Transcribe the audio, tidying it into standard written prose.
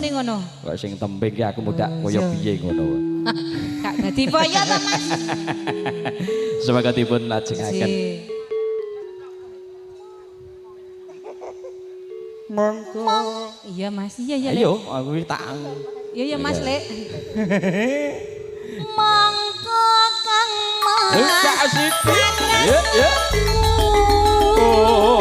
muni ngono. Kok sing tembing ki aku mudak kaya piye ngono. Kak dadi boyo to, Mas. Semoga dipun lajengaken. Monggo. Iya, Mas. Iya, iya. Ayo, aku iki tak. Iya, iya, Mas, Lek. Monggo Kang Mas. Kak Siti. Ya, ya. Oh.